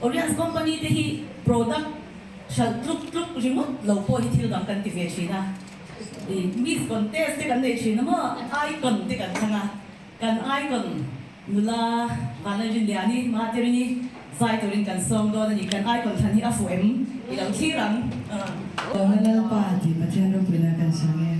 Oriens company te hi product hralh tluk tluk ringawt lo pawh hi thil dang kan ti ve thin a. Ih Miss contest te kan nei thin a maw? Icon te kan thlang a. Kan icon nula Vanlalrinliani Materini zai turin kan sawm dawn a ni. Kan icon thlan hi a fuh em? I lo thlir ang. Lawmna Lalpa tih Pathian ropuina kan chhang e.